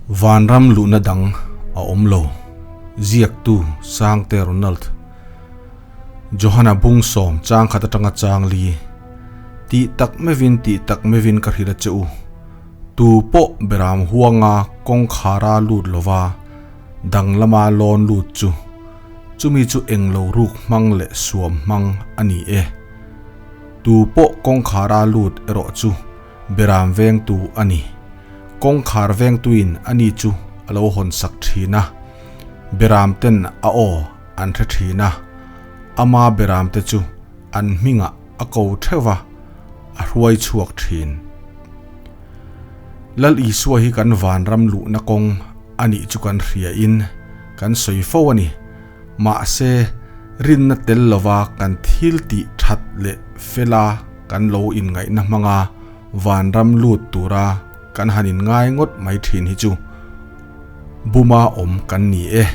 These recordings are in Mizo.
Vanram luhna dang a awm lo. Ziaktu Sangte Ronald. Johana bung sawm chang khat atanga chang li. Tih tak mevin tih tak mevin ka hrilh a che u. Tu pawh beram huanga kawngkhara lut lova dang lama lawn lut chu chumi chu englo ruk hmang leh suam hmang a ni e. Tu pawh kawngkhara lut erawh chu Beram vengtu a ni. Kawngkhar vengtuin a ni chu a lo hawn sak thin a, beram ten a aw an hre thin a, ama beram te chu an hmingah a ko theuh va, a hruai chhuak thin. Lal Isua hi kan vanram luhna kawng a nih chu kan hria in kan sawi fo a ni. Mahse, rinna tel lova kan thil tih that leh fela kan lo inngaihna hmanga vanram lut tura kan han inngai ngawt mai thin hi chu buma awm kan ni e.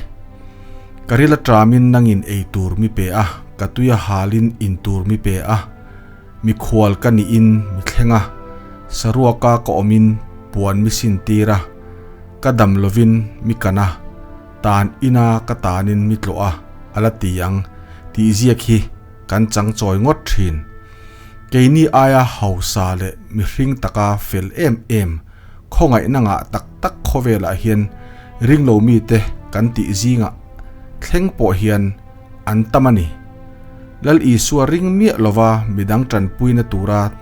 Ka ril aṭamin nangin ei tur mi pe a, ka tui a halin in tur mi pe a, mikhual ka nihin mi thleng a, saruaka ka awmin puan mi sin tir a, ka dam lovin mi kan a, tan ina ka tanin mi tlawh a, a la ti ang tih ziak hi kan chang chawi ngawt thin. Keini aia hausa leh mihring taka fel em em, khawngaihna ngah tak tak khawvelah hian ringlo mite kan tih zingah thleng pawh hian an tam a ni. Lal Isua ring miah lova midang tanpuina tura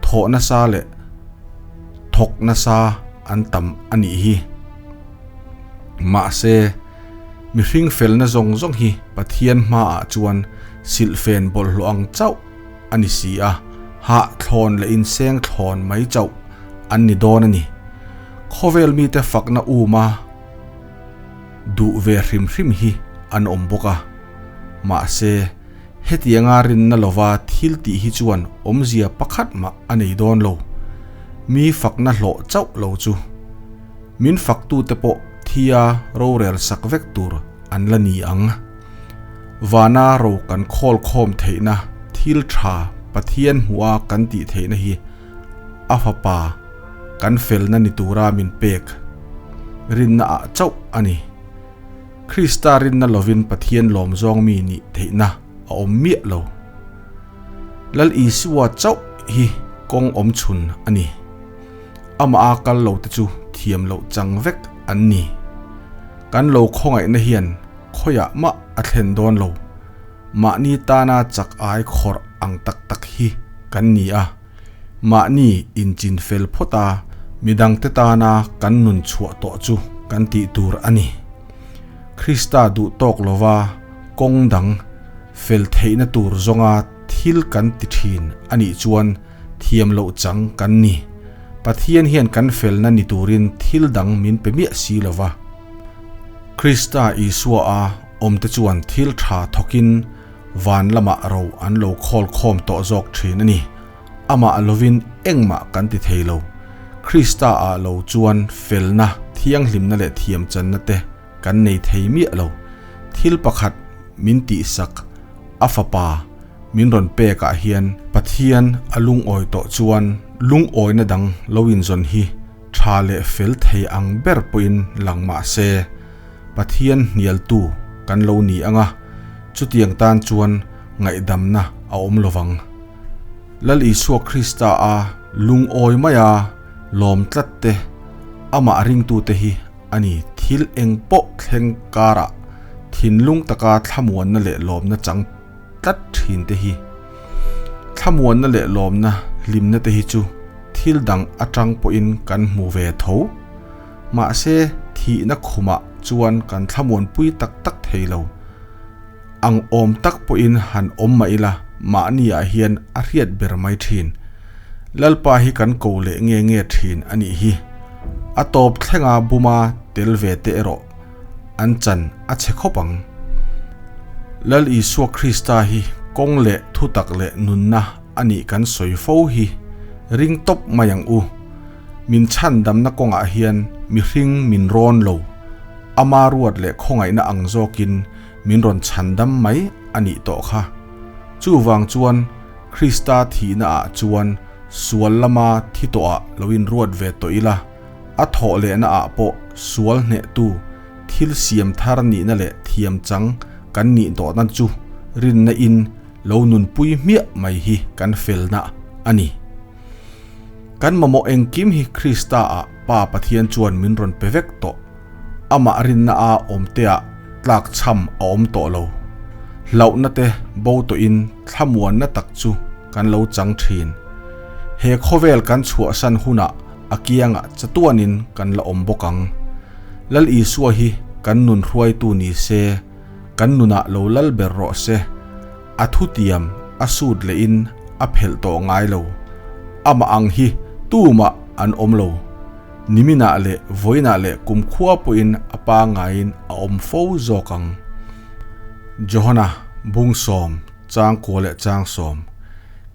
thawh nasa leh thawk nasa an tam a nih hi. Mahse, mihring felna zawng zawng hi Pathian hmaah chuan silhfen bawlhhlawh ang chauh a ni si a, hah thlawn leh inseng thlawn mai chauh an ni dawn a ni. Khawvel mite fakna uma duh ve hrim hrim hi an awm bawk a. Mahse, hetianga rinna lova thil tih hi chuan awmzia pakhat mah a nei dawn lo. Mi fakna hlawh chauh lo chu. Min faktute pawh thia rorel sak vek tur an la ni ang. Vana ro kan khawl khawm theihna thil tha Pathian hmuha kan tih theihna hi a fapa kan felna ni tura min pek rinna ah chauh a ni. Krista rinna lovin Pathian lawm zawng mi nih theihna a awm miah lo. Lal Isua chauh hi kawng awm chhun a ni. Amah a kal lo te chu thiam loh chang vek an ni. Kan lo khawngaihna hian khawiah mah a thlen dawn lo. Mahni tana chak ai khawrh ang tak tak hi kan ni a. Mahni inchin fel phawt a, midangte tana kan nun chhuah tawh chu kan tih tur a ni. Krista duh tawk lova kawng dang fel theihna tur zawnga thil kan ti thin a nih chuan thiam loh chang kan ni. Pathian hian kan felna ni turin thil dang min pe miah si lo va. Krista Isua a awmte chuan thil tha thawkin van lamah ro an lo khawl khawm tawh zawk thin a ni. Amah lovin engmah kan ti thei lo. Krista ah lo chuan felna, thianghlimna leh thiamchanna te kan nei thei miah lo. Thil pakhat min tihsak a fapa min rawn pek ah hian Pathian a lungawi tawh chuan lungawina dang lo inzawn hi tha leh fel thei ang ber pawhin lang mah se Pathian hnialtu kan lo ni ang a, chutiang tan chuan ngaihdamna a awm lovang. Lal Isua Krista a lungawi maia lawm tlat te, amah ringtute hi a ni. Thil eng pawh thleng karah thinlung taka thlamuanna leh lawmna chang tlat thin te hi. Thlamuanna leh lawmna hlimna te hi chu thil dang atang pawhin kan hmu ve tho. Mahse thihna khumah chuan kan thlamuanpui tak tak thei lo. Ang awm tak pawhin han awm mah ila mahni ah hian a hriat ber mai thin. Lalpa hi kan ko leh nge nge thin a nih hi. A tawp thlenga buma tel ve te erawh an chan a chhe khawp ang. Lal Isua Krista hi kawng leh thutak leh nunna a nih kan sawi fo hi ring tawp mai ang u. Min chhandamna kawngah hian mihring min rawn lo. Ama ruat leh khawngaihna ang zawkin min rawn chhandam mai a nih tawh kha. Chuvang chuan Krista thihna ah chuan sual lama thi tawhah lo inruat ve tawh ila. A thawh lehna ah pawh sual hnehtu thil siam thar nihna leh thiam chang kan nih tawhna chu rinna in lo nunpui hmiah mai hi kan felna a ni. Kan mamawh engkim hi Krista ah Pa Pathian chuan min rawn pe vek tawh. Amah rinna a awmteah tlakchham a awm tawh lo. Hlauhna te bo tawhin thlamuanna tak chu kan lo chang thin. He khawvel kan chhuahsan hunah a kiangah chatuanin kan la awm bawk ang. Lal Isua hi kan nun hruaitu ni se, kan nunah lo lal ber rawh se. A thutiam a sut lehin a phelh tawh ngai lo. Amah ang hi tumah an awm lo. Niminah leh vawiinah leh kumkhua pawhin a pangaiin a awm fo zawk ang. Johana Bungsawm, Changkua leh Changsawm,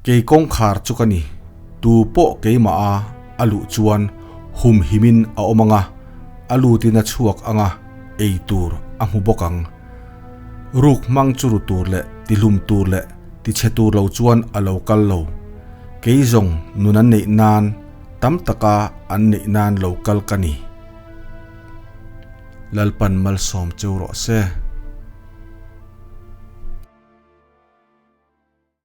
Kei kawngkhar chu ka ni, tu pawh keimah a a luh chuan humhimin a awm ang a, a lutin a chhuak ang a, ei tur a hmu bawk ang. Ruk hmang chu ru tur leh tihlum tur leh tichhe tur lo chuan a lo kal lo. Kei zawng nun an neih nan Tam taka an neih nan lo kal ka ni. Lalpan malsawm cheu rawh se.